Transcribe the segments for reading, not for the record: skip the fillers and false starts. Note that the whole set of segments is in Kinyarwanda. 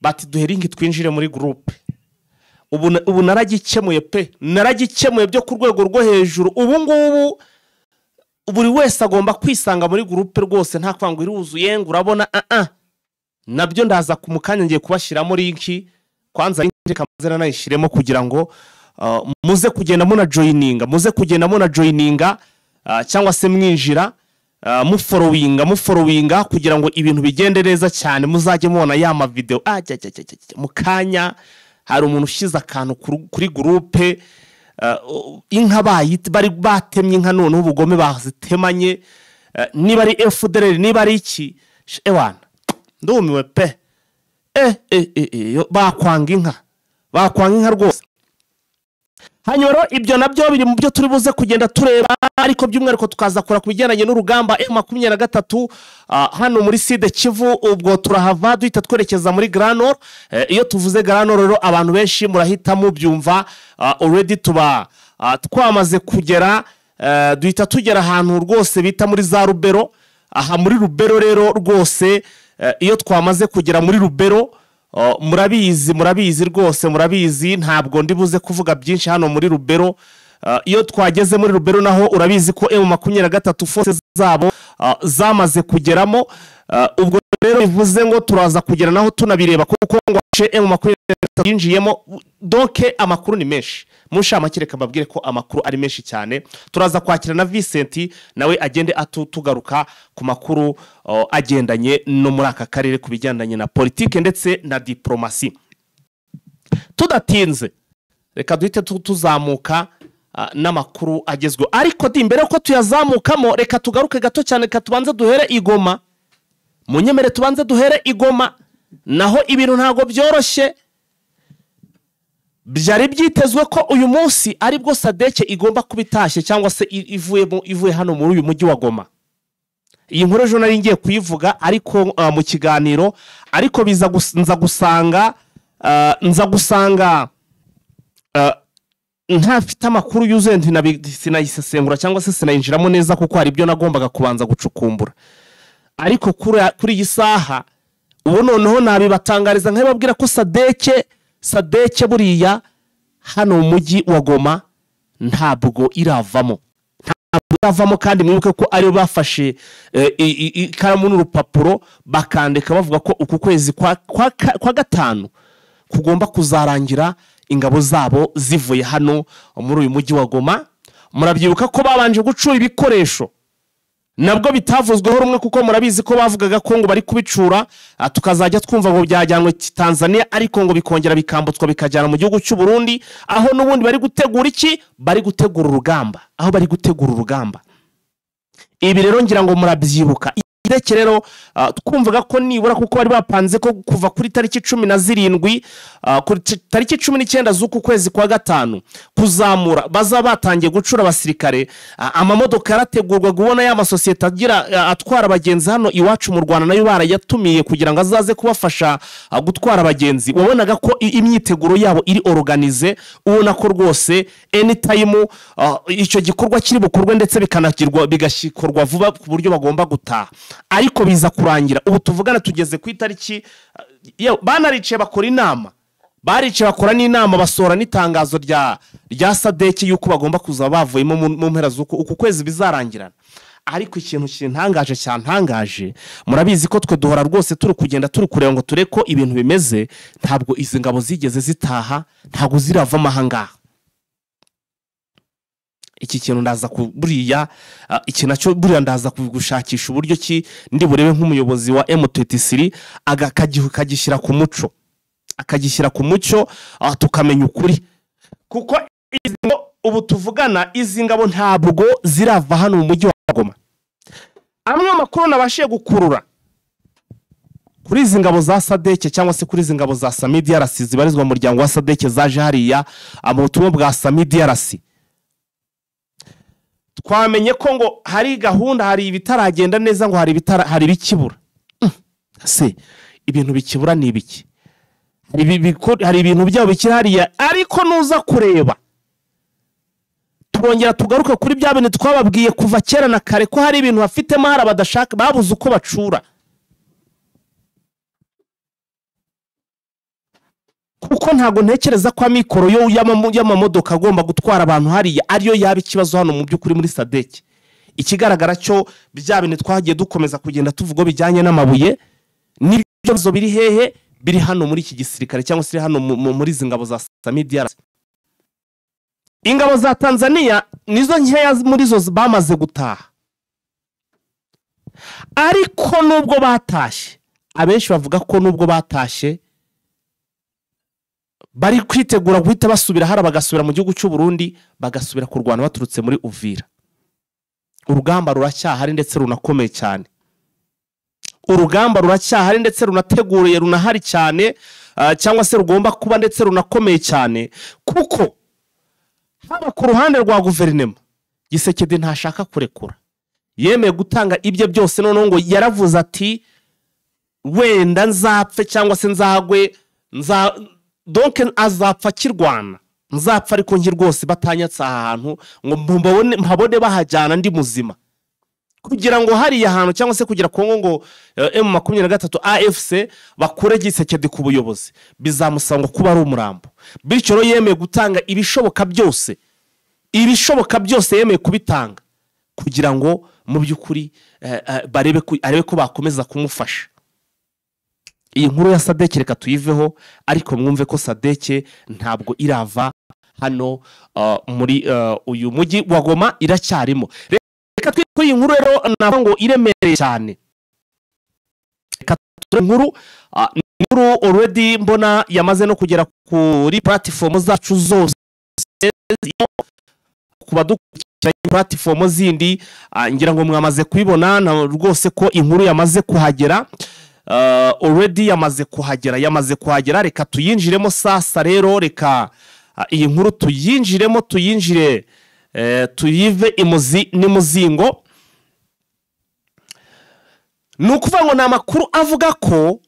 Bati duhe link twinjire muri groupe. Ubu naragikemuye pe, naragikemuye byo ku rwego rwo hejuru. Ubu ngubu buri wese agomba kwisanga muri groupe rwose, nta kwanga iruzuye ngo urabona nabyo ndaza ku mukanya ngiye kubashyiramo link. Kwanza link reka maze nayishyiremo kugira ngo muze kugenda muna joininga, muze kugenda muna joininga, cyangwa se mwinjira, muforowinga kugira ngo ibintu bigende neza cyane, muzajye mubona ya ma video. Mu kanya hari umuntu ushyize akantu kuri groupe, inka bari batemye inka, noneho ubugome bazitemanye, niba ari FDLR niba ari iki, ewana ndumiwe pe. Bakwanga inka, bakwanga inka rwose. Hanyuma rero ibyo nabyo biri mu byo turi buze kugenda tureba, ariko by'umwihariko tukaza kora ku bigendanye n'urugamba M23 hano muri Sud Kivu. Ubwo turahava duhita twerekeza muri Grand Nord. Iyo tuvuze Grand Nord rero abantu benshi murahita mubyumva, already tuba twamaze kugera, duhita tugera ahantu rwose bita muri za Rubero. Aha muri Rubero rero rwose, iyo twamaze kugera muri Rubero, murabizi, murabizi rwose, murabizi, ntabwo ndi buze kuvuga byinshi hano muri Rubero. Iyo twageze muri Rubero naho urabizi ko M23 force zabo zamaze kugeramo. Ubwo rero bivuze ngo turaza kugera naho tunabireba, kuko ngo M23 yinjiyemo. Donc amakuru ni menshi, mushamake reka mbabwire ko amakuru ari menshi cyane. Turaza kwakira na Vincent nawe agende atugaruka ku makuru agendanye no muri aka karere ku bigendanye na politike ndetse na diplomasi. Tudatinze reka duhite tuzamuka n'amakuru agezweho, ariko di mbere ko tuyazamukamo reka tugaruke gato cyane, reka tubanze duhere igoma. Munyemere tubanze duhere igoma, naho ibintu ntago byoroshye. Byari byitezwe ko uyu munsi aribwo Sadeke igomba kuba itashye cyangwa se ivuye hano muri uyu mujyi wa Goma. Iyi nkuru ejo nari ngiye kuyivuga ariko mu kiganiro, ariko biza nza gusanga ntafite amakuru yuzuye, sinayisesengura cyangwa se sinayinjiramo neza kuko hari ibyo nagombaga kubanza gucukumbura. Ariko kuri iyi saha ubu noneho nabibatangariza nkababwira ko Sadeke buriya hano mu mujyi wa Goma ntabwo iravamo, ntabwo iravamo. Kandi mwibuke ko ari bafashe ikaramu n'urupapuro bakandika bavuga ko uku kwezi kwa gatanu kugomba kuzarangira ingabo zabo zivuye hano muri uyu mujyi wa Goma. Murabyibuka ko babanje gucura ibikoresho nabwo bitavuzweho rumwe, kuko murabizi ko bavugaga ko ngo bari kubicura, tukazajya twumva ngo byajyanwe Tanzania, ariko ngo bikongera bikambutswa bikajyana mu gihugu cy'u Burundi, aho n'ubundi bari gutegura iki? Bari gutegura urugamba, aho bari gutegura urugamba. Ibi rero ngira ngo murabyibuka. Ireke rero twumvaga ko nibura, kuko bari bapanze ko kuva kuri tariki 17, kuri tariki 19 z'uku kwezi kwa gatanu kuzamura baza batangiye gucura abasirikare. Amamodoka yarategurwa kubona ya masosiyete agira atwara abagenzi hano iwacu mu Rwanda nayo barayatumiye kugira ngo azaze kubafasha gutwara abagenzi. Wabonaga ko imyiteguro yabo iri organize, ubona ko rwose anytime icyo gikorwa kiri bukorwe ndetse bikanagirwa bigashikorwa vuba ku buryo bagomba gutaha. Ariko biza kurangira ubu tuvugana tugeze ku itariki, banaricaye bakora inama, baricaye bakora n'inama, basohora n'itangazo rya Sadeke yuko bagomba kuza bavuyemo mu mpera z'uku uku kwezi bizarangirana. Ariko ikintu kintangaje cyantangaje, murabizi ko twe duhora rwose turi kugenda turi kureba ngo ture ko ibintu bimeze, ntabwo izi ngabo zigeze zitaha, ntabwo zirava amahanga. Iki kintu ndaza kuburiya, iki nacyo buriya ndaza kugushakisha uburyo ki ndi burebe nk'umuyobozi wa M23 akagishyira ku muco, akagishyira ku mucyo, tukamenya ukuri. Kuko ubu tuvugana izi ngabo ntabwo zirava hano mu mujyi wa Goma. Amwe makuru nabashiye gukurura kuri izi ngabo za Sadeke cyangwa se kuri izi ngabo za SAMIDRC zibarizwa mu muryango wa Sadeke zaje hariya mu butumwa bwa SAMIDRC, twamenye ko ngo hari gahunda, hari ibitaragenda neza, ngo hari ibikibura. Se ibintu bikibura ni ibiki? Hari ibintu byabo bikiri hariya, ariko nuza kureba turongera tugaruka kuri bya bintu twababwiye kuva kera na kare ko hari ibintu bafitemo hari abadashaka, babuze uko bacura. Kuko ntabwo ntekereza ko amikoro yo y'amamodoka agomba gutwara abantu hariya ariyo yaba ikibazo hano mu by'ukuri muri SADC. Ikigaragara cyo bya bintu twagiye dukomeza kugenda tuvuga bijyanye n'amabuye n'ibyo biri hehe, biri hano muri iki gisirikare cyangwa se hano muri izi ngabo za SAMIDRC. Ingabo za Tanzania nizo nkeya muri zo bamaze gutaha, ariko nubwo batashye abenshi bavuga ko nubwo batashye bari kwitegura guhita basubira hara, bagasubira mu gihugu cy'u Burundi, bagasubira kurwana baturutse muri Uvira. Urugamba ruracyahari ndetse runakomeye cyane. Urugamba ruracyahari ndetse runateguriye, runahari cyane, cyangwa se rugomba kuba ndetse runakomeye cyane, kuko haba ku ruhande rwa guverinoma Gisekedi ntashaka kurekura, yemeye gutanga ibye byose. Noneho ngo yaravuze ati wenda nzapfe cyangwa se nzagwe, donc azapfa akirwana, nzapfa ariko nki rwose batanyatse aha hantu ngo mpabone bahajyana ndi muzima, kugira ngo hariya hantu cyangwa se kugira Kongo ngo M23 AFC bakure Gisekedi ku buyobozi bizamusaba ngo kuba ari umurambo. Bityo rero yemeye gutanga ibishoboka byose, ibishoboka byose yemeye kubitanga kugira ngo mu by'ukuri arebe ko bakomeza kumufasha. Iyi nkuru ya SADC reka tuyiveho, ariko mwumve ko SADC ntabwo irava hano muri uyu mujyi wa Goma, iracyarimo. Reka twikore iyi nkuru rero navuga ngo iremereye cyane. Reka turebe inkuru, inkuru already mbona yamaze no kugera kuri platform zacu zose, ku badukurikira platform zindi, ngira ngo mwamaze kubibona rwose ko inkuru yamaze kuhagera. Already yamaze kuhagera, yamaze kuhagera. Reka tuyinjiremo sasa rero, reka iyi nkuru tuyinjiremo, tuyinjire, tuyive imuzi n'imuzingo. Ni ukuvuga ngo ni amakuru avuga ko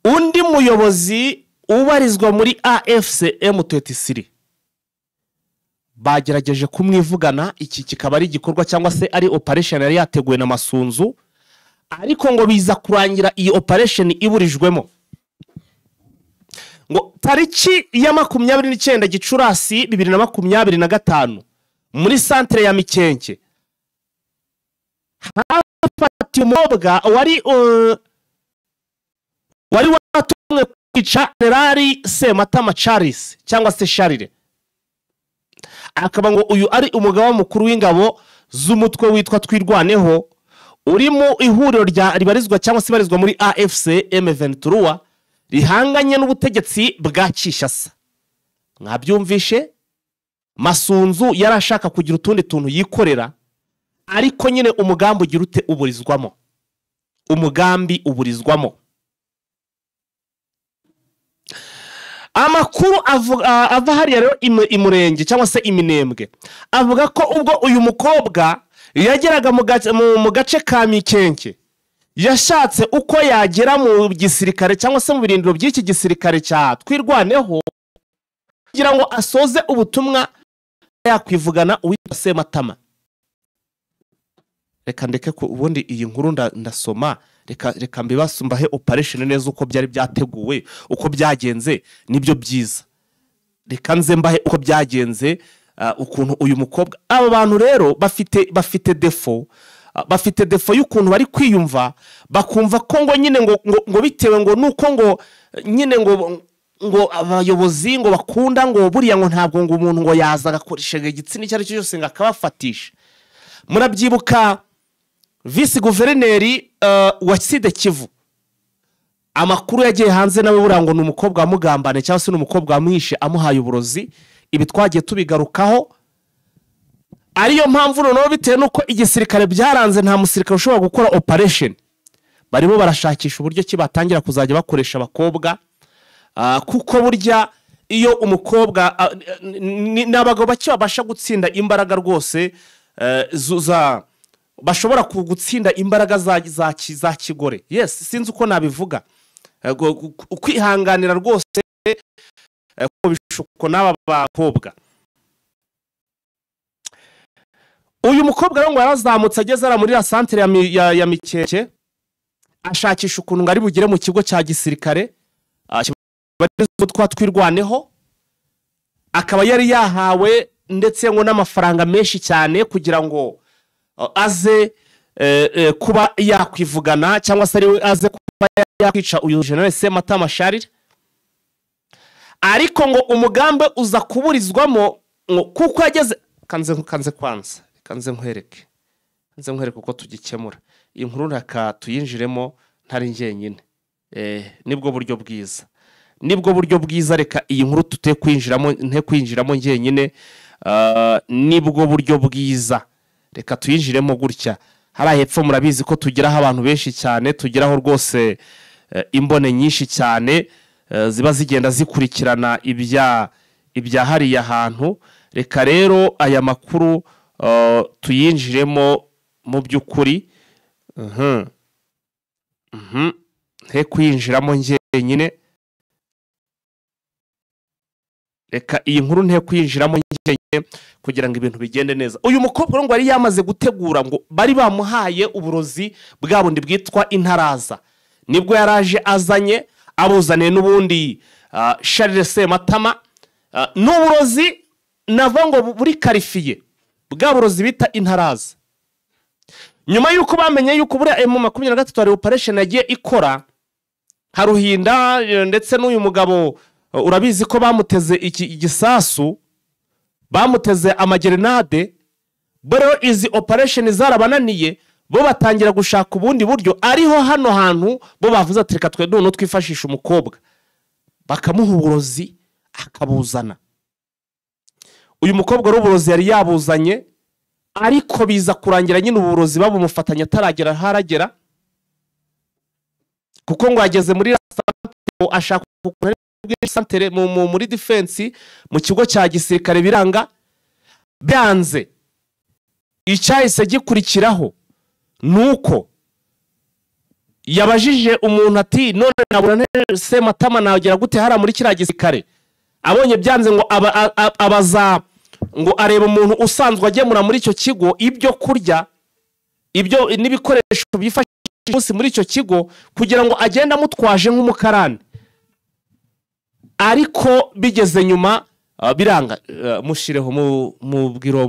undi muyobozi ubarizwa muri AFC M23 bagerageje kumwivugana. Iki kikaba ari igikorwa cyangwa se ari operation yari yateguwe na Masunzu, ariko ngo biza kurangira iyi operation iburijwemo. Ngo tariki ya 29 Gicurasi 2025 muri centre ya Mikenke hafatiwe umukobwa wari watumwe kwica General Sematama Charles cyangwa se Charles, akaba ngo uyu ari umugaba mukuru w'ingabo z'umutwe witwa Twirwaneho uri mu ihuriro rya ribarizwa cyangwa se ibarizwa muri AFC M23 rihanganye n'ubutegetsi bwa Kinshasa. Mwabyumvishe, Masunzu yarashaka kugira utundi tuntu yikorera, ariko nyine umugambi ugira ute uburizwamo, umugambi uburizwamo. Amakuru ava hariya rero imurenge cyangwa se iminembwe avuga ko ubwo uyu mukobwa yageraga mu gace ka Mikenke yashatse uko yagera mu gisirikare cyangwa se mu birindiro by'iki gisirikare cya Twirwaneho kugira ngo asoze ubutumwa yakwivugana uwitwa Sematama. Reka ndeke ko ubundi iyi nkuru ndasoma, reka mbibasumbahe operation neza uko byari byateguwe, uko byagenze nibyo byiza. Reka nze mbahe uko byagenze, ukuntu uyu mukobwa. Aba bantu rero bafite defo, bafite defo y'ukuntu bari kwiyumva, bakumva ko ngo nyine ngo bitewe ngo nuko ngo nyine ngo abayobozi ngo bakunda ngo buriya ngo ntabwo ngo umuntu ngo yaza agakoresha igitsina icyo ari cyo cyose ngo akabafatisha. Murabyibuka vice guverineri wa Sud Kivu, amakuru yagiye hanze nawe buriya ngo ni umukobwa wamugambane cyangwa se ni umukobwa wamwishe amuhaye uburozi. Ibi twagiye tubigarukaho, ariyo mpamvu noneho bitewe nuko igisirikare byaranze nta musirikare ushobora gukora operation, barimo barashakisha uburyo ki batangira kuzajya bakoresha abakobwa, kuko burya iyo umukobwa n'abagabo bake babasha gutsinda imbaraga rwose, bashobora gutsinda imbaraga za kigore. Yes, sinzi uko nabivuga, kwihanganira rwose ko bishuko n'aba bakobwa. Uyu mukobwa rero ngo yarazamutse ageze ara muri la centre ya Mikeke, Ashakisha ukuntu ngo ari bugere mu kigo cya gisirikare twa Twirwaneho, akaba yari yahawe ndetse ngo n'amafaranga menshi cyane kugira ngo aze kuba yakwivugana cyangwa se aze kuba yakwica uyu General Sematama Charles. Ariko ngo umugambi uza kuburizwamo ngo kuko yageze kanze kwanza kanze nkwereke uko tugikemura iyi nkuru, reka tuyinjiremo ntari njyenyine. Nibwo buryo bwiza, nibwo buryo bwiza. Reka iyi nkuru tute kwinjiramo, nte kwinjiramo njyenyine, nibwo buryo bwiza. Reka tuyinjiremo gutya. Hariya hepfo murabizi ko tugeraho abantu benshi cyane, tugeraho rwose imbone nyinshi cyane ziba zigenda zikurikirana ibya hariya hantu. Reka rero aya makuru tuyinjiremo mu by'ukuri. Nte kwinjiramo njyenyine, reka iyi nkuru nte kwinjiramo njyenyine kugira ngo ibintu bigende neza. Uyu mukobwa ngo yari yamaze gutegura, ngo bari bamuhaye uburozi bwa bundi bwitwa intaraza, nibwo yaraje azanye abuzaniye n'ubundi Charles Sematama. N'uburozi nava ngo buri karifiye, bwa burozi bita intaraza. Nyuma yuko bamenye yuko buriya M23 hari operation yagiye ikora Haruhinda, ndetse n'uyu mugabo urabizi ko bamuteze igisasu, bamuteze amagerenade. Bero izi operation zarabananiye, bo batangira gushaka ubundi buryo. Ariho hano hantu bo bavuze ati reka twe none twifashisha umukobwa, bakamuha uburozi akabuzana. Uyu mukobwa uburozi yari yabuzanye, ariko biza kurangira nyine uburozi babumufatanya ataragera haragera, kuko ngo yageze muri ashaka santere muri defense mu kigo cya gisirikare biranga byanze. Icyahise gikurikiraho nuko yabajije umuntu ati none nabona Sematama nagera gute hara muri kiriya gisirikare. Abonye byanze ngo abaza ngo areba umuntu usanzwe agemura muri icyo kigo ibyo kurya, ibyo n'ibikoresho byifashishwa muri icyo kigo, kugira ngo agende amutwaje nk'umukarani. Ariko bigeze nyuma biranga. Mushireho mubwiro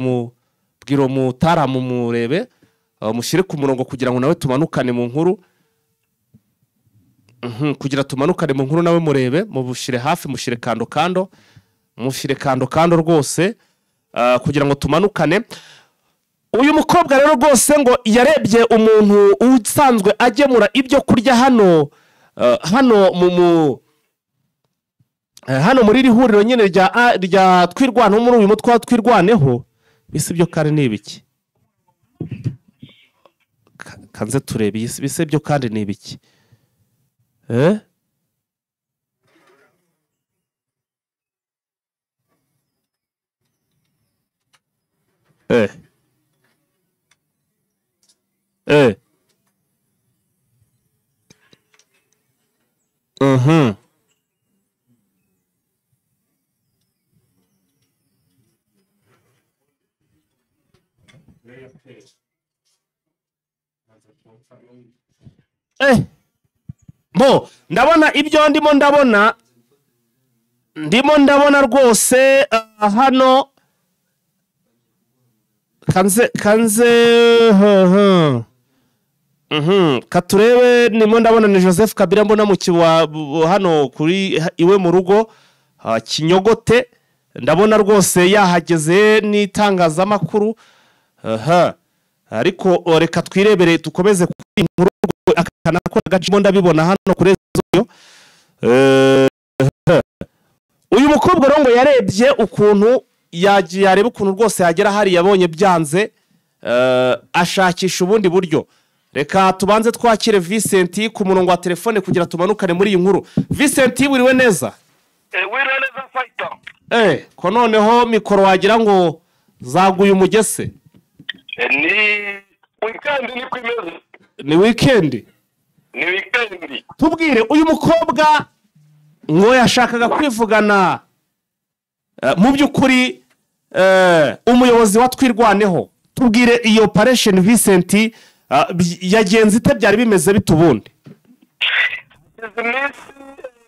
mutaramu murebe, mushyire ku murongo kugira ngo nawe tumanukane mu nkuru. Kugira tumanukane mu nkuru nawe murebe, mubushyire hafi, mushyire kando kando, mushyire kando kando rwose kugira ngo tumanukane. Uyu mukobwa rero rwose ngo yarebye umuntu usanzwe agemura ibyo kurya hano hano mu hano muri iri huriro nyine rya Twirwaneho, muri uyu mutwe wa Twirwaneho. Bise byo kandi ni ibiki? Kanze turebe bise byo kandi ni ibiki? Bo ndabona ibyo ndimo ndabona, ndimo ndabona rwose hano kanze katurebe. Ndimo ndabona ni Joseph Kabila mbona mu kiwa hano kuri iwe mu rugo Kinyogote, ndabona rwose yahageze n'itangazamakuru. Ariko reka twirebere dukomeze inkuru akanako gacimo ndabibona hano kuri ezo. Uyu mukobwa rero ngo yarebye ukuntu yagiye areba ukuntu rwose yagera hari yabonye byanze, ashakisha ubundi buryo. Reka tubanze twakire Vincent ku murongo wa telefone kugira tumanukane muri iyi nkuru. Vincent wiriwe neza? Wiriwe neza fighter. Ko noneho mikoro wagira ngo zaguye umugese. Ni weekend ni kwimeze. Ni weekend. Ni weekend. Tubwire uyu mukobwa ngo yashakaga kwivugana mu by'ukuri umuyobozi wa Twirwaneho. Tubwire iyo operation Vincent yagenze ite, byari bimeze bitubundi? Hashize iminsi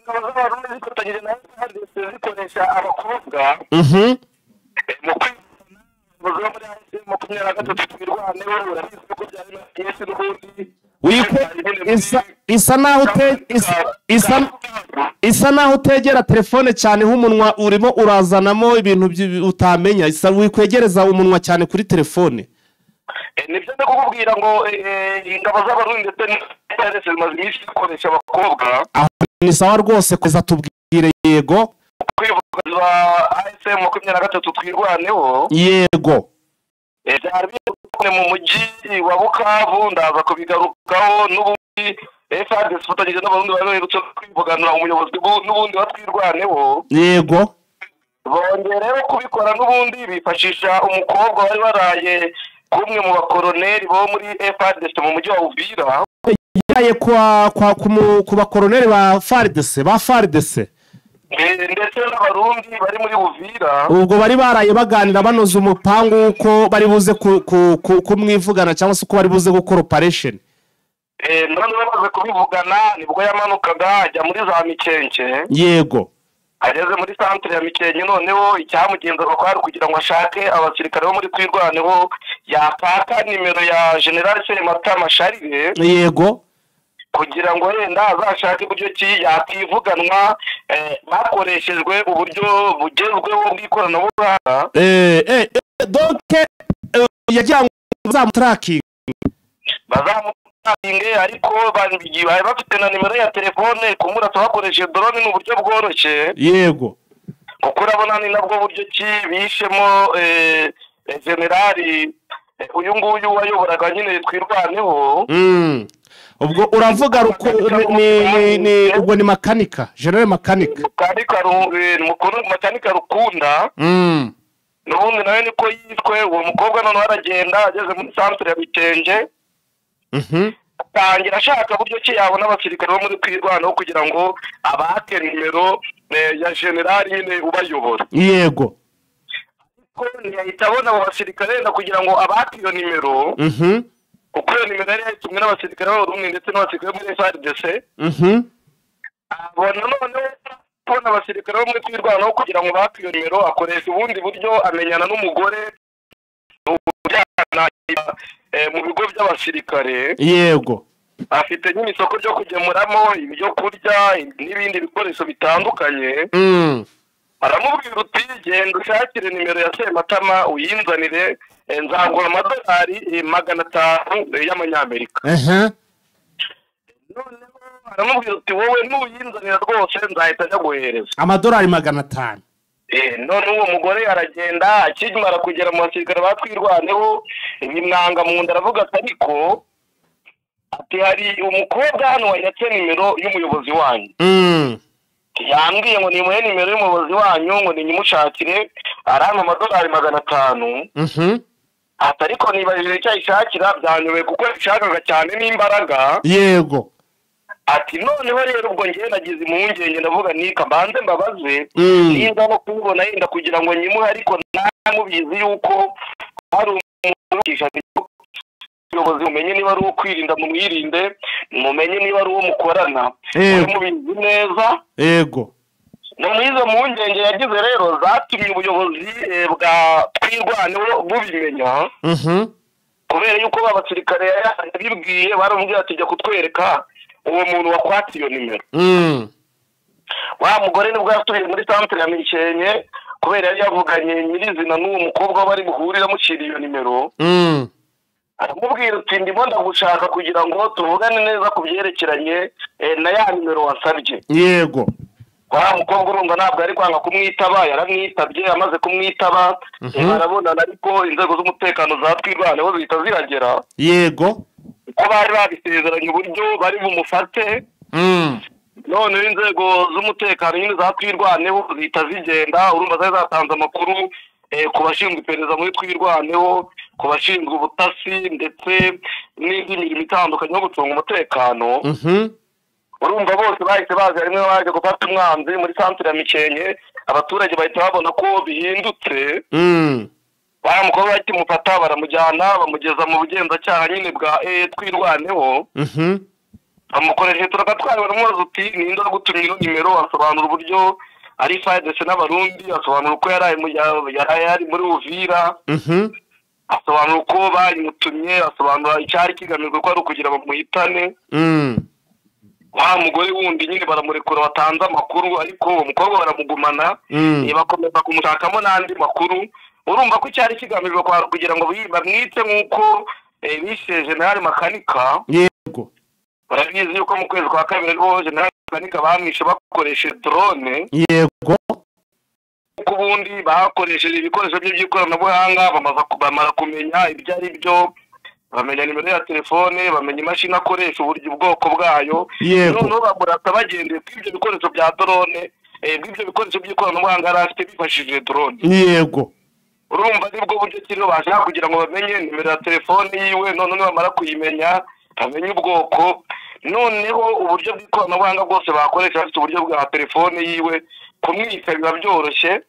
ingabo z'Abarundi zifatanyije na FARDC zikoresha abakobwa mu kwivana muri M23 twirwaneho. Urabizi ko byari iminsi n'ubundi isa naho utegera telefone cyane nk'umunwa urimo urazanamo ibintu utamenya, isa wikwegereza umunwa cyane kuri telefone. Nibyo ndakubwira ngo ingabo z'Abarundi ndetse na FARDC zimaze iminsi zikoresha abakobwa. Ni sawa rwose kuza tubwire. Yego, kwivuga AFC/M23 twirwaneho. Yego, byari biri mu mujyi wa Bukavu, ndaza kubigarukaho. N'ubundi FARDC ifatanyije n'Abarundi bari baherutse kwivuganira umuyobozi n'ubundi batwirwaneho. Yego, bongera rero kubikora n'ubundi bifashisha umukobwa wari waraye kumwe mu bakoroneri bo muri FARDC mu mujyi wa Uvira. Yaye ku bakoroneri ba FARDC ndetse n'Abarundi bari muri Uvira. Ubwo bari baraye baganira banoza umupangu uko bari buze kumwivugana cyangwa se uko bari buze gukora operation. None bamaze kubivugana nibwo yamanukaga ajya muri za Mikenke. Yego, ageze muri centre ya Mikenke, noneho icyamugenzaga kwari kugira ngo ashake abasirikare bo muri twirwaneho yakaka nimero ya General Sematama Charles. Yego, kugira ngo wenda azashake uburyo ki yakivuganwa bakoreshejwe uburyo bugezweho bw'ikoranabuhanga. Donc yagira ngo bazamutracking, ariko bari bafite na nimero ya telefone, kumurasa bakoresheje drone ni uburyo bworoshye. Yego, kuko urabona ni nabwo buryo ki bishemo generali uyu nguyu wayoboraga nyine twirwaneho. Ubwo uravuga ni ubwo ni makanika, General Makanika. Makanika Rukunda. N'ubundi nawe niko yitwe uwo mukobwa. Noneho aragenda ageze muri centre ya Mikenke, atangira ashaka buryo ki yabona abasirikare bo muri twirwaneho kugira ngo abake nimero ya generali nyine ubayobora. Yego, ariko ntiyahita abona abo basirikare wenda kugira ngo abake iyo nimero, kuko iyo nimero yari yayitumwe n'abasirikare b'Abarundi ndetse n'abasirikare bo muri FARDC. Abona noneho kubona abasirikare bo muri twirwaneho kugira ngo bake iyo nimero, akoresha ubundi buryo amenyana n'umugore ujyana mu bigo by'abasirikare. Yego, afite nyine isoko ryo kugemuramo ibyo kurya n'ibindi bikoresho bitandukanye. Aramubwira uti genda ushakire nimero ya Sematama uyinzanire, nzagura amadolari 500 y'amanyamerika. Noneho aramubwira uti wowe nuyinzanira rwose nzahita njya guhereza amadolari 500. None uwo mugore aragenda, akimara kugera mu basirikare batwirwaneho bimwanga mu nda, aravuga ati ariko ati hari umukobwa hano wanyatse nimero y'umuyobozi wanyu. Yambwiye ngo nimuhe nimero y'umuyobozi wanyu ngo ninyimushakire arampa amadolari 500. Ati ariko nibajije icyo ayishakira byanyobeye kuko yashakaga cyane n'imbaraga. Yego, ati noneho rero ubwo ngewe nagize impungenge ndavuga nika mbanze mbabaze ninza no kubona yenda kugira ngo nyimuhe, ariko namubizi yuko hari umuyobozi, mumenye niba ari uwo kwirinda mumwirinde, mumenye niba ari uwo mukorana mubizi neza. Yego, none izo mpungenge yagize rero zatumye ubuyobozi bwa twirwaneho bubimenya, kubera yuko abasirikare yabibwiye baramubwira ati jya kutwereka uwo muntu wakwatse iyo nimero. Wa mugore nibwo yasubiye muri centre ya Mikenke, kubera yari yavuganye nyirizina n'uwo mukobwa bari buhurira amushyira iyo nimero. Aramubwira uti ndimo ndagushaka kugira ngo tuvugane neza ku byerekeranye na ya nimero wasabye. Yego, wa mukobwa urumva ntabwo ari kwanga kumwitaba, yaramwitabye. Amaze kumwitaba barabonana, ariko inzego z'umutekano za twirwaneho zihita zihagera. Yego, uko bari babisezeranye uburyo bari bumufate. None inzego z'umutekano nyine za twirwaneho zihita zigenda, urumva zari zatanze amakuru ku bashinzwe iperereza muri twirwaneho, ku bashinzwe ubutasi ndetse n'indi mirimo itandukanye yo gucunga umutekano. Urumva bose bahise baza rimwe baje gufata umwanzi muri centre ya Mikenke, abaturage bahita babona ko bihindutse. Wa mukobwa bakimufata baramujyana bamugeza mu bugenzacyaha nyine bwa twirwaneho. Bamukoresheje turakatwara, baramubaza uti ninde wagutumye ino nimero, asobanura uburyo ari FARDC n'Abarundi, asobanura uko yaraye yari muri Uvira, asobanura uko bayimutumye, asobanura icyari kigamijwe ko ari ukugira bamuhitane. Wa mugore wundi nyine baramurekura batanze amakuru, ariko uwo mukobwa baramugumana, bakomeza kumushakamo n'andi makuru. Urumva ko icyari kigamijwe kugira ngo bamwice nk'uko bishe General Makanika. Yego. Barabizi yuko mu kwezi kwa kabiri ariho General Makanika bamwishe bakoresheje drone. Yego. Kuko ubundi bakoresheje ibikoresho by'ikoranabuhanga, bamara kumenya ibyo ari byo, bamenya nimero ya telefone, bamenya imashini akoresha, uburyo ubwoko bwayo. Noneho bamurasa bagendeye kuri ibyo bikoresho bya drone, bw'ibyo bikoresho by'ikoranabuhanga yari afite bifashishije drone. Yego. Urumva nibwo buryo kiriho bashaka kugira ngo bamenye nimero ya telefone yiwe, none nibamara kuyimenya bamenye ubwoko, noneho uburyo bw'ikoranabuhanga bwose bakoresha bafite uburyo bwa telefone yiwe, kumwica biba byoroshye.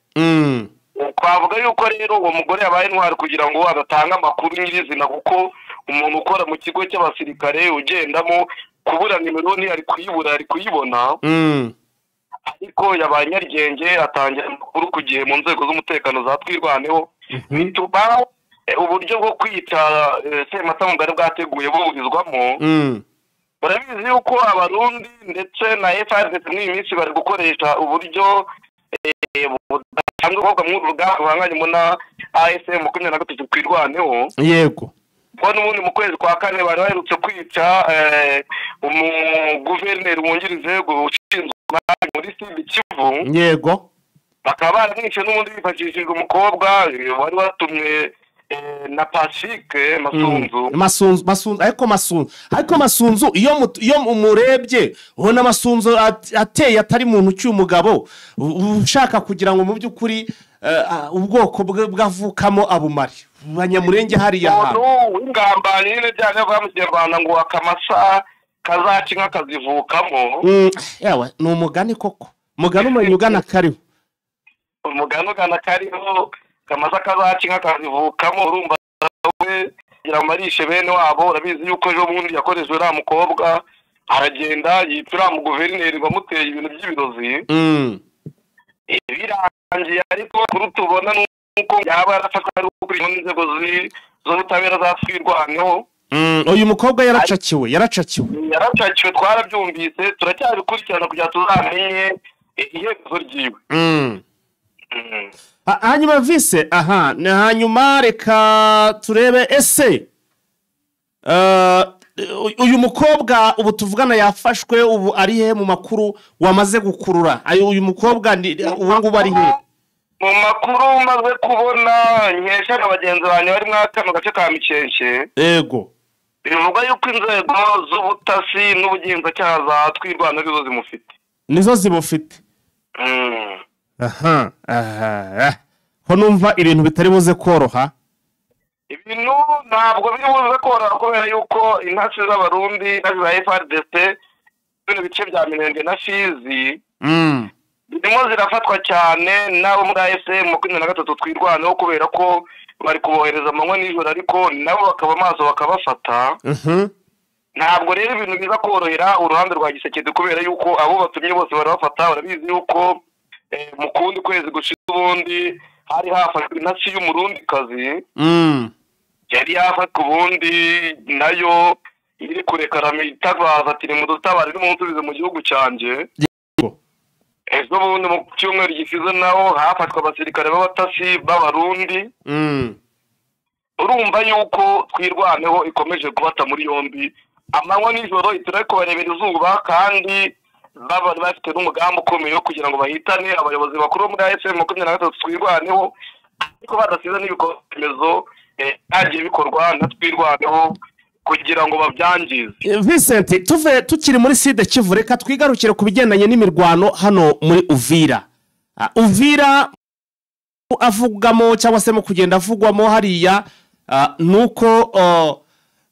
Twavuga yuko rero uwo mugore yabaye intwari kugira ngo adatanga amakuru nyirizina, kuko umuntu ukora mu kigo cy'abasirikare ugendamo kubura nimero ntiyari kuyibura, ari kuyibona. Ariko yabaye nyarugenge atangira amakuru ku gihe mu nzego z'umutekano za Twirwaneho, bituma uburyo bwo kwica Sematama bwari bwateguye buburizwamo. Barabizi yuko Abarundi ndetse na FARDC muri iyi minsi bari gukoresha uburyo budasanzwe bwo mu rugamba ruhanganye na ASM 23 Twirwaneho. Yego. Kuko n'ubundi mu kwezi kwa kane bari baherutse kwica umuguverineri wungirije ushinzwe muri Sud Kivu. Yego. Bakaba baramwishe n'ubundi bifashishije umukobwa wari watumwe na Pacifique Masunzu. Masunzu ariko Masunzu iyo umurebye ubona Masunzu ateye atari muntu cy'umugabo ushaka kugira ngo mu by'ukuri ubwoko bwavukamo abumare Banyamurenge hariya hantu w'ingambanye nyine byane kwa mu Kinyarwanda ngo akamasa kazaca inka kazivukamo. Yawe ni umugani koko, umugani umenye ugana kariho, umugani ugana kariho, kamasa kazaca inka kazivukamo. Urumva we kugira ngo arishe bene wabo. Urabizi yuko ejo bundi yakoreshejwe uriya mukobwa aragenda yica uriya muguverineri wamuteye ibintu by'ibirozi. Birangiye ariko kuri tubona nuko yaba yarafashwe ari kuri inzego z'ubutabera za Twirwaneho. Uyu mukobwa yaracakiwe twarabyumvise, turacyabikurikirana kugira tuzamenye iherezo ryiwe. Hanyuma vise hanyuma reka turebe ese uyu mukobwa ubu tuvugana yafashwe ubu ari he mu makuru wamaze gukurura? Uyu mukobwa ubu ngubu ari he? Mu makuru maze kubona nkesha na bagenzi banjye bari muri kano gace ka Mikeke. Yego. Bivugwa yuko inzego z'ubutasi n'ubugenzacyaha za Twirwaneho nizo zimufite. Nizo zimufite. Ko numva ibintu bitari buze koroha. Ibintu ntabwo biri buze koroha kubera yuko intasi z'Abarundi, intasi za FARDC, bino bice bya Minembwe na Fizi zirimo zirafatwa cyane n'abo muri ASM 23 Twirwaneho, kubera ko bari kubohereza amanywa nijoro, ariko nabo bakaba amaso bakabafata. Ntabwo rero ibintu biza korohera uruhande rwa Gisekedi kubera yuko abo batumye bose barabafata. Barabizi yuko mu kundi kwezi gushize ubundi hari hafashwe intasi y'Umurundikazi, yari yafashwe ubundi nayo iri kurekarama itabaza ati nimudutabare nimunsubize mu gihugu cyanjye. Ejo bundi mu cyumweru gishize naho hafashwe abasirikare b'abatasi b'Abarundi. Urumva yuko Twirwaneho ikomeje kubata muri yombi amanywa nijoro, itari kubarebera izuba, kandi baba bafite n'umugambi ukomeye wo kugira ngo bahitane abayobozi bakuru muri ASM 23 Twirwaneho, ariko badasize n'ibikorwa remezo byagiye bikorwa na Twirwaneho kugira ngo babyangize. Vincent, tuve tukiri muri Sud Kivu, reka twigarukire ku bigendanye n'imirwano hano muri Uvira. Uvira avugamo cyangwa se mu kugenda avugwamo hariya nuko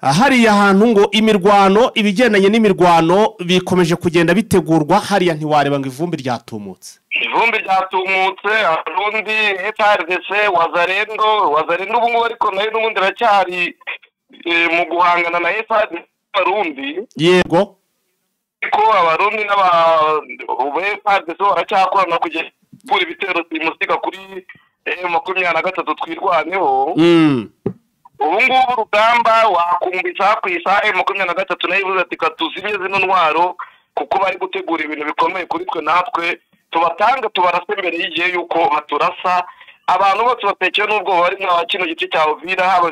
hariya hantu ngo imirwano, ibigendanye n'imirwano bikomeje kugenda bitegurwa hariya, ntiwareba ngo ivumbi ryatumutse. Ivumbi ryatumutse Abarundi, FARDC, Wazalendo ubu ngubu ariko nayo n'ubundi iracyari mu guhangana na FARDC Abarundi. Yego. Ariko Abarundi n'aba FARDC baracyakorana kugeza kuri ibitero simusiga kuri M23 Twirwaneho. Ubu ngubu urugamba wakumva isaha ku isaha M23 nayo ivuze ati: "Katuzimye zino ntwaro, kuko bari gutegura ibintu bikomeye kuri twe, natwe tubatanga tubarase mbere y'igihe y'uko baturasa." Abantu bose batekewe n'ubwoba bari mwa kino gice cya Uvira, haba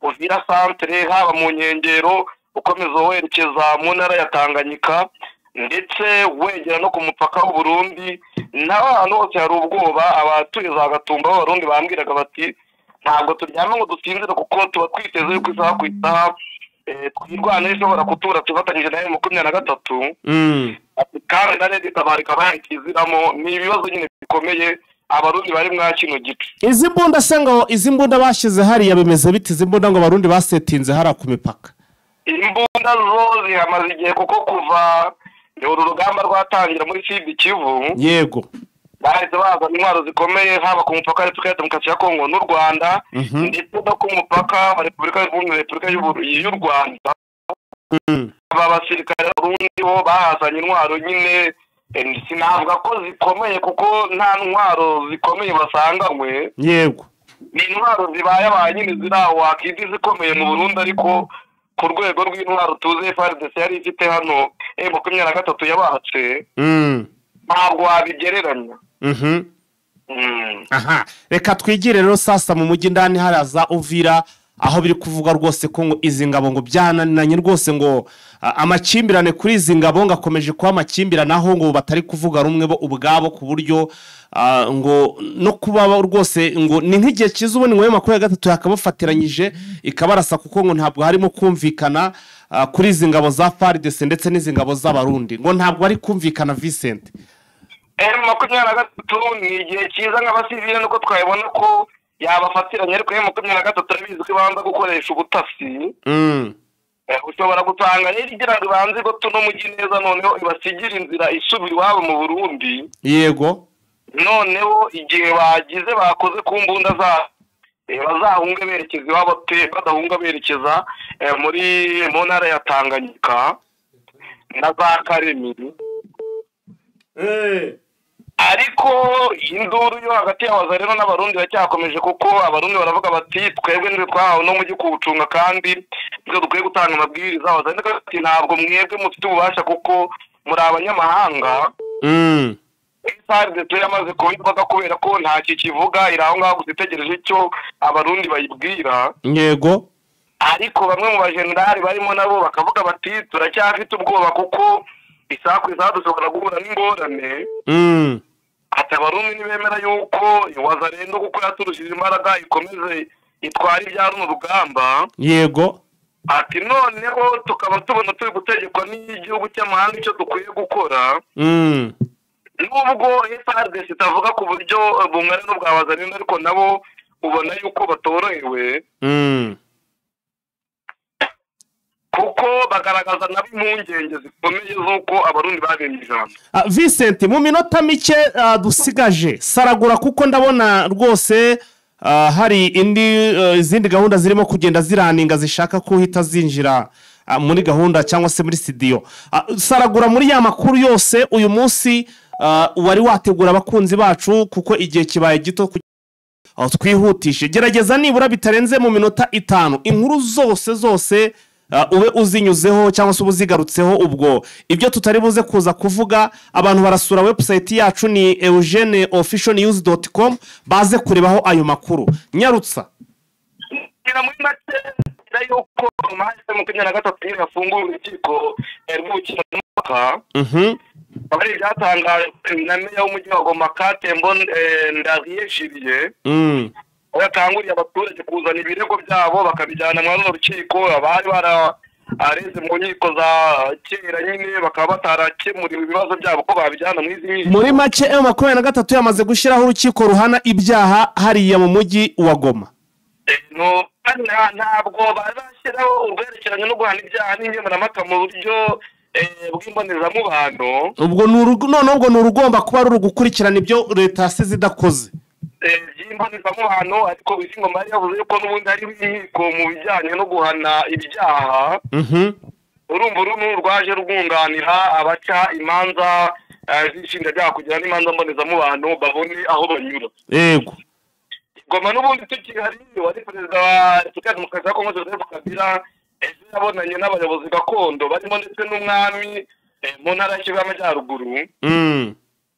Uvira centre, haba mu nkengero, ukomeza werekeza mu ntara ya Tanganyika, ndetse wegera no ku mupaka w'u Burundi, naho ahantu hose hari ubwoba. Abatuye za Gatumba b'Abarundi bambwiraga bati: "Ntabwo turyama ngo dusinzire, kuko tuba twiteze yuko isaha ku isaha Twirwaneho ishobora kutura tufatanyije na M23, kandi na RED Tabara ikaba yakiziramo." Ni ibibazo nyine bikomeye Abarundi bari mwa kino gice. Izi mbunda se, ngo izi mbunda bashyize hariya bimeze bite? Izi mbunda ngo Abarundi basetinze hariya ku mipaka? Imbunda zo zihamaze igihe, kuko kuva uru rugamba rwatangira muri Sud Kivu, bahise bazana intwaro zikomeye, haba ku mupaka wa Repubulika ya Demokarasi ya Kongo n'u Rwanda, ndetse no ku mupaka wa Repubulika y'u Rwanda. Aba basirikare b'Abarundi bo bahazanye intwaro nyine, sinavuga ko zikomeye kuko nta ntwaro zikomeye basanganywe. Ni intwaro zibaye nyine ziri aho, wakita izikomeye mu Burundi, ariko ku rwego rw'intwaro tuzi FARDC yari ifite hano, M23 yabatse, ntabwo wabigereranya. Aha reka twigire rero sasa mu mujyi ndani haraza Uvira, aho biri kuvuga rwose ko ngo izi ngabo ngo byananiranye rwose, ngo amakimbirane kuri izi ngabo ngo akomeje kuba amakimbirane, aho ngo batari kuvuga rumwe bo ubwabo, ku buryo ngo no kuba rwose ngo ni nk'igihe cyiza ubundi ngo M23 yakabafatiranyije ikabarasa, kuko ngo ntabwo harimo kumvikana kuri izi ngabo za FARDC ndetse n'izi ngabo z'Abarundi, ngo ntabwo bari kumvikana, Vincent. M23 ni igihe cyiza nk'abasivile nuko twabibona ko yabafatiranye, ariko M23 arabizi ko ibanza gukoresha ubutasi. Ushobora gusanga rero igira ngo ibanze igote uno mujyi neza, noneho ibasigire inzira isubira iwabo mu Burundi. Noneho igihe bagize bakoze ku mbunda za bazahunge berekeza iwabo pe, badahunga berekeza mu ntara ya Tanganyika na za Karemi. Ariko induru yo hagati y'Abazareno n'Abarundi iracyakomeje, kuko Abarundi baravuga bati: "Twebwe nitwe twahawe no mujyi kuwucunga, kandi nitwe dukwiye gutanga amabwiriza." Abazareno bati: "Ntabwo mwebwe mufite ububasha kuko muri abanyamahanga." FARDC yamaze kubivuga kubera ko nta kikivuga, iri aho ngaho gusa itegereje icyo Abarundi bayibwira. Ariko bamwe mu bajenerali barimo nabo bakavuga bati: "Turacyafite ubwoba, kuko isaha ku isaha dushobora guhura n'ingorane." Ati: "Abarundi ntibemera yuko Wazarendo, kuko yaturushije imbaraga, ikomeze itwara ibya runo rugamba." Ati: "Noneho tukaba tubona turi gutegekwa n'igihugu cy'amahanga icyo dukwiye gukora." Nubwo FARDC itavuga ku buryo bungana n'ubwa Wazarendo, ariko nabo ubona yuko batorohewe, kuko bagaragaza nabo impungenge zikomeye z'uko Abarundi babemye ijambo. Vincent, mu minota mike dusigaje, saragura, kuko ndabona rwose hari indi izindi gahunda zirimo kugenda ziraninga, zishaka ko uhita zinjira muri gahunda cyangwa se muri studio. Saragura muri ya makuru yose uyu munsi wari wategura abakunzi bacu, kuko igihe kibaye gito, aho twihutishe. Gerageza nibura bitarenze mu minota 5, inkuru zose zose ube uzinyuzeho cyangwa se ube uzigarutseho. Ubwo ibyo tutari buze kuza kuvuga, abantu barasura website yacu ni eugeneofficialnews.com, baze kurebaho ayo makuru. Nyarutsa. Ngira muri make ngira yuko M23 nyine yafunguye urukiko rw'ubukemurampaka, akaba ari ibyatangajwe na meya w'umujyi wa Goma, Katembo Ndariye Julien, aho yakanguriye abaturage kuzana ibirego byabo bakabijyana muri runo rukiko, abari barareze mu nkiko za kera nyine bakaba batarakemuriwe ibibazo byabo, ko babijyana muri izi nkiko. Muri make, M23 yamaze gushyiraho urukiko ruhana ibyaha hariya mu mujyi wa Goma. No, kandi ntabwo bari bashyiraho urwerekeranye no guhana ibyaha n'inkemuramaka mu buryo bw'imbonezamubano. Ubwo ni noneho ubwo ni urugomba kuba ruri gukurikirana ibyo leta yasize idakoze. By'imbonezamubano, ariko Ngoma yari yavuze yuko n'ubundi hariho inkiko mu bijyanye no guhana ibyaha. Urumva uru rwaje rwunganira abaca imanza z'inshinjabyaha kugira n'imanza mbonezamubano babone aho banyura. Yego. Goma n'ubundi tukihari, wari perezida wa Repubulika ya Demokarasi ya Kongo Joseph Kabila ejo yabonanye n'abayobozi gakondo barimo ndetse n'umwami mu ntara ya Kivu y'Amajyaruguru,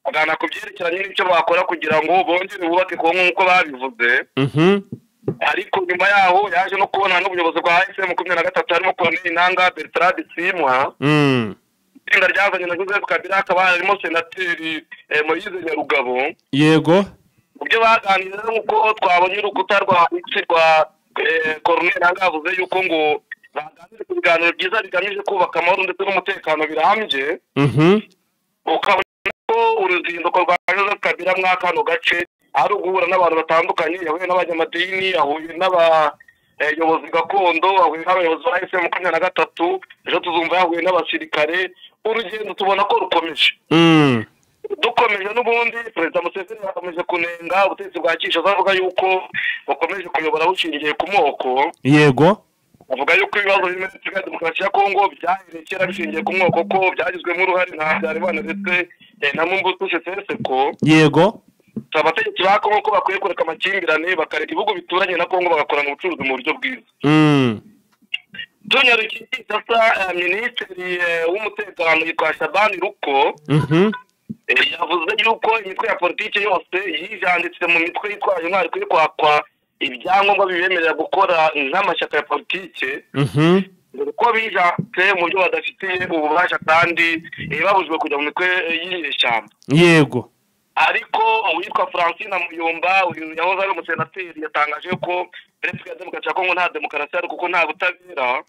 aganira ku byerekeranye n'icyo bakora kugira ngo bongere bubake Kongo nk'uko babivuze. Ariko nyuma yaho yaje no kubonana n'ubuyobozi bwa AFC 23 harimo Colonel Nanga Bertrand Bisimwa. Itsinda ryazanye na Joseph Kabila akaba harimo senateri Moise Nyarugabo. Yego. Mu byo baganiriye nk'uko twabonye urukuta rwa X rwa Colonel Nanga yavuze yuko ngo baganire ku biganiro byiza bigamije kubaka amahoro ndetse n'umutekano birambye. Ukabona ko uruzinduko rwa Joseph Kabila mwa kano gace ari uguhura n'abantu batandukanye, yahuye n'abanyamadini, yahuye n'abayobozi gakondo, yahuye n'abayobozi ba AFC 23, ejo tuzumva yahuye n'abasirikare. Urugendo tubona ko rukomeje. Dukomeje n'ubundi Perezida Museveni yakomeje kunenga ubutegetsi bwa Kinshasa avuga yuko bakomeje kuyobora bushingiye ku moko. Yego. Avuga yuko ibibazo biri muri Repubulika ya Demokarasi ya Kongo byahereye kera bishingiye ku moko, ko byagizwemo uruhare na Habyarimana ndetse na Mobutu Sese Seko. Yego. Abategetsi ba Kongo ko bakwiye kureka amakimbirane bakareka ibihugu bituranye na Kongo bagakorana ubucuruzi mu buryo bwiza. Tunyarukiye Kinshasa, minisitiri w'umutekano yitwa Shabani Ruko yavuze yuko imitwe ya politiki yose yijanditse mu mitwe yitwaje intwari ikwiye kwakwa ibyangombwa bibemerera gukora nk'amashyaka ya politiki, ko bijanditse mu byo badafitiye ububasha kandi babujijwe kujya mu mitwe y'inyeshyamba. Yego. Ariko uwitwa Francine Muyumba, uyu yahoze ari umusenateri, yatangaje ko Repubulika ya Demokarasi ya Kongo nta demokarasi ari kuko nta butabera.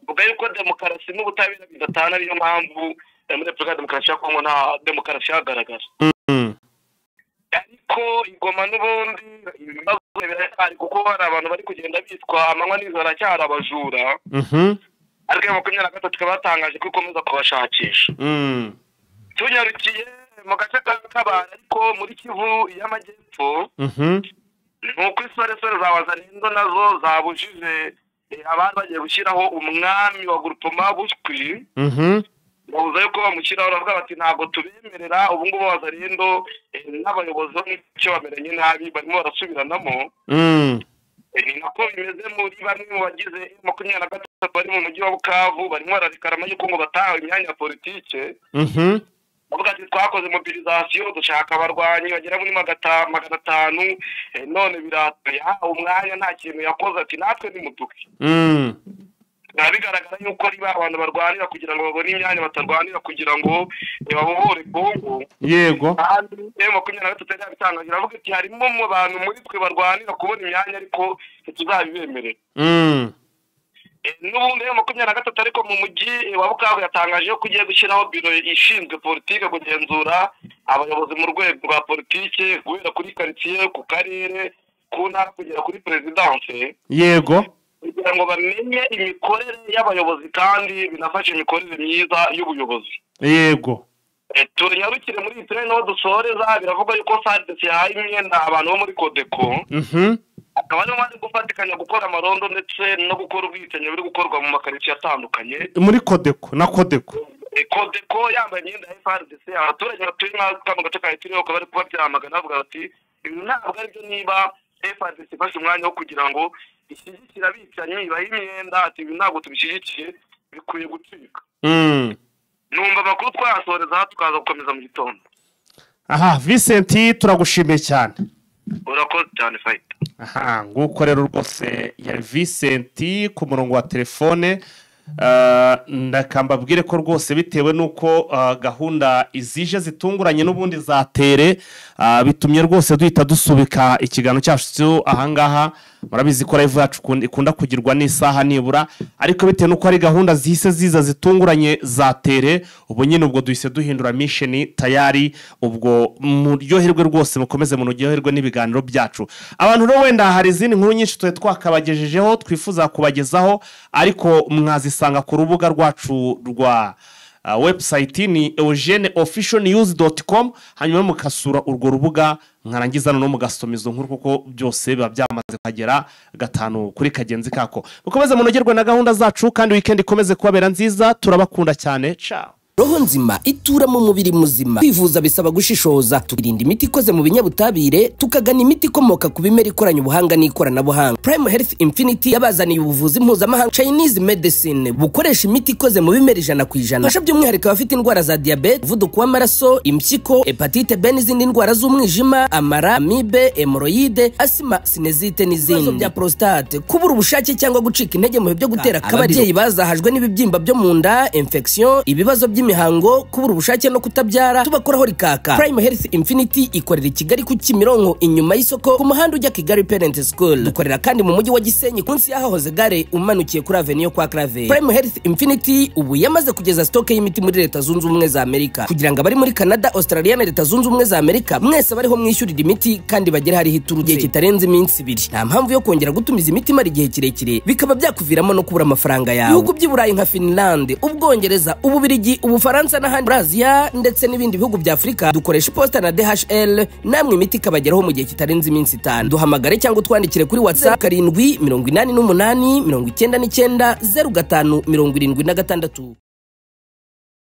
Avuga yuko demokarasi n'ubutabera bidatana, ariyo mpamvu muri Repubulika ya Demokarasi ya Kongo nta demokarasi ihagaragara. Ariko igoma n'ubundi ibibazo biracyari kuko hari abantu bari kugenda bitwa amanywa nijoro aracyari abajura. Ariko 23 ikaba yatangaje ko ikomeza kubashakisha. Tunyarukiye mu gace ka Kabare ariko muri Kivu y'Amajyepfo, nuko isoresore za Wazalendo nazo zabujije abari bagiye gushyiraho umwami wa Groupement Bushwi. Bavuze yuko bamushyiraho baravuga bati ntabwo tubemerera. Ubu ngubu Wazalendo n'abayobozi bo mu bameranye nabi barimo barasubiranamo. Ni nako bimeze muri bamwe mu bagize 23 bari mu mujyi wa Bukavu, barimo bararekarama yuko ngo batahawe imyanya ya politike. Bavuga ati twakoze mobilisation dushaka abarwanyi bagera muri 500, none yahawe umwanya nta kintu yakoze, ati natwe nimuduke. Bigaragara yuko riba abantu barwanira kugira ngo babone imyanya, batarwanira kugira ngo babohore Kongo. Yego. Kandi 23 yabitangaje iravuga iti harimo mu bantu muri twe barwanira kubona imyanya ariko ntituzabibemerera. N'ubundi 23 ariko mu mujyi wa Bukavu yatangaje ko ugiye gushyiraho biro ishinzwe politike kugenzura abayobozi mu rwego rwa politike guhera kuri quartier, ku karere, ku ntara kugera kuri presidence. Yego. Kugira ngo bamenye imikorere y'abayobozi kandi binafashe imikorere myiza y'ubuyobozi. Yego. Tunyarukire muri iyi naho dusoreza, biravuga yuko SADC yahaye imyenda abantu bo muri Codeco. Akaba aribo bari gufatikanya gukora amarondo ndetse no gukora ubwicanyi buri gukorwa mu makaritsiye atandukanye muri Codeco na Codeco. Codeco yambaye imyenda ya FARDC. Abaturage batuye mu gace ka Ituri bakaba bari kubabyamagana bavuga bati ibi ntabwo aribyo, niba FARDC ifashe umwanya wo kugira ngo ishyigikire abicanyi ibahe imyenda, ati ibi ntabwo tubishyigikiye, bikwiye gucika. Numva amakuru twayasoreza tukaza gukomeza mu gitondo. Aha Vincent, turagushimiye cyane. Urakoze cyane Fight. Aha nguko rero rwose ya Vincent ku murongo wa telefone. Ndakambabwire ko rwose bitewe nuko gahunda izije zitunguranye n'ubundi za tere, bitumye rwose duhita dusubika ikiganiro cyacu ahangaha. Murabizi ko live yacu ikunda kugirwa n'isaha nibura, ariko bitewe nuko ari gahunda zihise ziza zitunguranye za tere, ubu nyine ubwo duhise duhindura mission tayari. Ubwo muryoherwe rwose, mukomeze munuryoherwe n'ibiganiro byacu. Abantu rero wenda hari izindi nkuru nyinshi twe twakabagejejeho twifuza kubagezaho, ariko mwazisanga ku rubuga rwacu rwa website ni eugeneofficialnews.com, hanyuma mukasura urwo rubuga mwarangiza no mugasoma izo nkuru kuko byose biba byamaze kuhagera 5 kuri kagenzi kako. Mukomeze munogerwe na gahunda zacu kandi weekend ikomeze kubabera nziza. Turabakunda cyane, ciao. Roho nzima itura mu mubiri muzima. Kwivuza bisaba gushishoza, tukirinda imiti ikoze mu binyabutabire, tukagana imiti ikomoka ku bimera ikoranye ubuhanga n'ikoranabuhanga. Prime Health Infinity yabazaniye ubuvuzi mpuzamahanga Chinese medicine bukoresha imiti ikoze mu bimera 100%. Fasha by'umwihariko abafite indwara za diabete, umuvuduko w'amaraso, impyiko, hepatite B n'izindi ndwara z'umwijima, amara, amibe, hemoroyide, asima, sinezite n'izindi. Ibibazo bya prostate, kubura ubushake cyangwa gucika intege mu bihe byo gutera akabariro, ababyeyi bazahajwe n'ibibyimba byo mu nda, infection, ibibazo by'imihango, kubura ubushake no kutabyara, tubakoraho rikaka. Prime Health Infinity ikorera i Kigali ku Kimironko inyuma y'isoko ku muhanda ujya Kigali Parent School. Dukorera kandi mu mujyi wa Gisenyi munsi y'ahahoze gare umanukiye kuri Avenue kwa Clave. Prime Health Infinity ubu yamaze kugeza stock y'imiti muri Leta Zunze Ubumwe za Amerika kugira ngo abari muri Canada, Australia na Leta Zunze Ubumwe za Amerika mwese bariho mwishyurira imiti kandi bagere hariho iturutse igihe kitarenze iminsi 2. Nta mpamvu yo kongera gutumiza imiti imara igihe kirekire bikaba byakuviramo no kubura amafaranga yawe. Ibihugu by'i Burayi nka Finland, Ubwongereza, Ububirigi, Ubufaransa n'ahandi muri Aziya ndetse n'ibindi bihugu bya Afurika dukoresha iposita na DHL, namwe imiti ikabageraho mu gihe kitarenze iminsi 5. Duhamagare cyangwa utwandikire kuri WhatsApp 7 88 99 05 76.